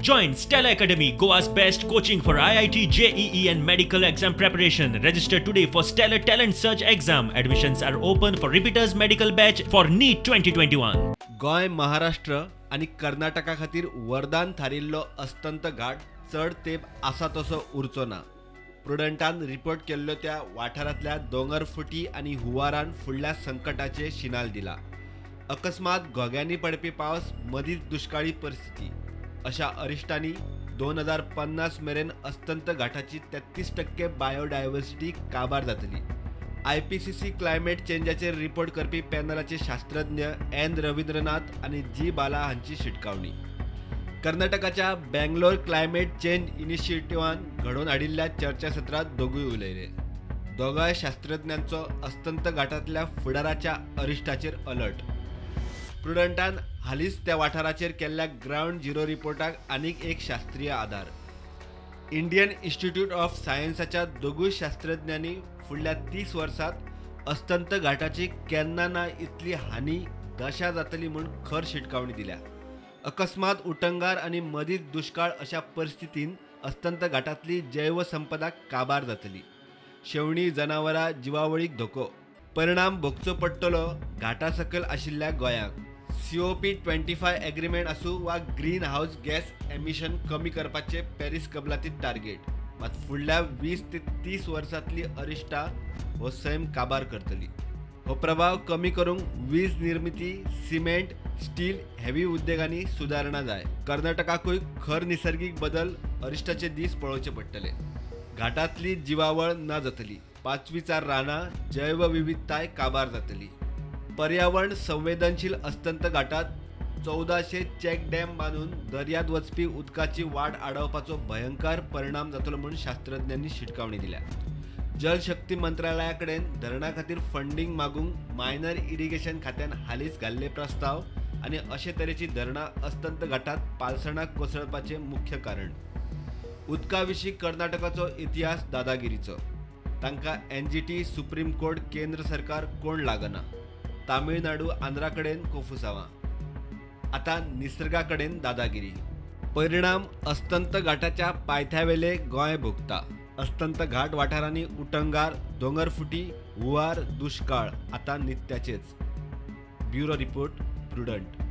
Join Stellar Academy, Goa's best coaching for IIT, JEE and medical exam preparation. Register today for Stellar Talent Search exam. Admissions are open for repeaters medical batch for NEET 2021. Goa, Maharashtra आनी कर्नाटका खातीर वरदान थारिल्लो अस्तंत घाट चड तेंप आसा तसो उरचो ना. प्रुडंटान रिपोर्ट केल्लो त्या वाठारांतल्या दोंगरफुटी आनी हुंवारान फुडल्या संकटाचे शिनाल दिला. अकस्मात घोग्यांनी पडपी पावस, मदींच दुश्काळी परिस्थिती अशा अरिश्टांनी 2050 मेरेन अस्तंत घाटाची 33% बायोडायवर्सिटी काबार जातली. IPCC क्लायमेट चेंजाचेर रिपोर्ट करपी पॅनलाचे शास्त्रज्ञ एन रवींद्रनाथ आनी जी बाला हांची शिटकावणी. कर्नाटकाच्या बँगलोर क्लायमेट चेंज इनिशिएटिव्हान घडोवन हाडिल्ल्या चर्चासत्रांत दोगूय उलयले. दोगांय शास्त्रज्ञांचो अस्तंत घाटांतल्या फुडाराच्या अरिश्टाचेर अलर्ट. प्रुडंटान हालींच त्या वाठाराचेर केल्ल्या ग्रावंड झिरो रिपोर्टाक आनीक एक शास्त्रीय आदार. इंडियन इन्स्टिट्यूट ऑफ सायन्साच्या दोगूय शास्त्रज्ञांनी फुडल्या 30 वर्सांत अस्तंत घाटाची केन्ना ना इतली हानी दशा जातली म्हूण खर शिटकावणी दिल्या. अकस्मात उटंगार आनी मदींच दुश्काळ अशा परिस्थितीन अस्तंत घाटांतली जैवसंपदा काबार जातली. शेवणी, जनावरां, जिवावळीक धोको. परिणाम भोगचो पडटलो घाटा सकयल आशिल्ल्या गोंयाक. COP25 agreement आसूं वा ग्रीन हावस गॅस एमिशन कमी करपाचे पॅरीस कबलातीत टार्गेट, मात फुडल्या 20 ते 30 वर्सांतली अरिश्टां हो सैम काबार करतली. हो प्रभाव कमी करूंक वीज निर्मिती, सिमेंट, स्टील, हेवी उद्देगांनी सुदारणा जाय. कर्नाटकाकूय खर निसर्गीक बदल अरिश्टाचे दीस पळोवचे पडटले. घाटांतली जिवावळ ना जातली, पाचवीचार रानां, जैवविविधताय काबार जातली. पर्यावरण संवेदनशील अस्तंत घाटात 1400 चेक डॅम बांदून दर्यांत वचपी उदकाची वाट आडावपाचो भयंकर परिणाम जातलो म्हूण शास्त्रज्ञांनी शिटकावणी दिल्या. जलशक्ती मंत्रालया कडेन धरणा खातीर फंडींग मागूंक मायनर इरिगेशन खात्यान हालींच घाल्ले प्रस्ताव आनी अशे तरेची धरणां अस्तंत घाटात पालसणां कोसळपाचें मुख्य कारण. उदका विशीं कर्नाटकाचो इतिहास दादागिरीचो. तांकां NGT, supreme court, केंद्र सरकार कोण लागना. तामिळनाडू, आंध्रा कडेन कोफुसांवां, आतां निसर्गा कडेन दादागिरी. परिणाम अस्तंत घाटाच्या पायथ्यावेले गोंय भोगता. अस्तंत घाट वाठारांनी उटंगार, दोंगरफुटी, हुंवार, दुश्काळ आतां नित्याचेच. Bureau report, Prudent.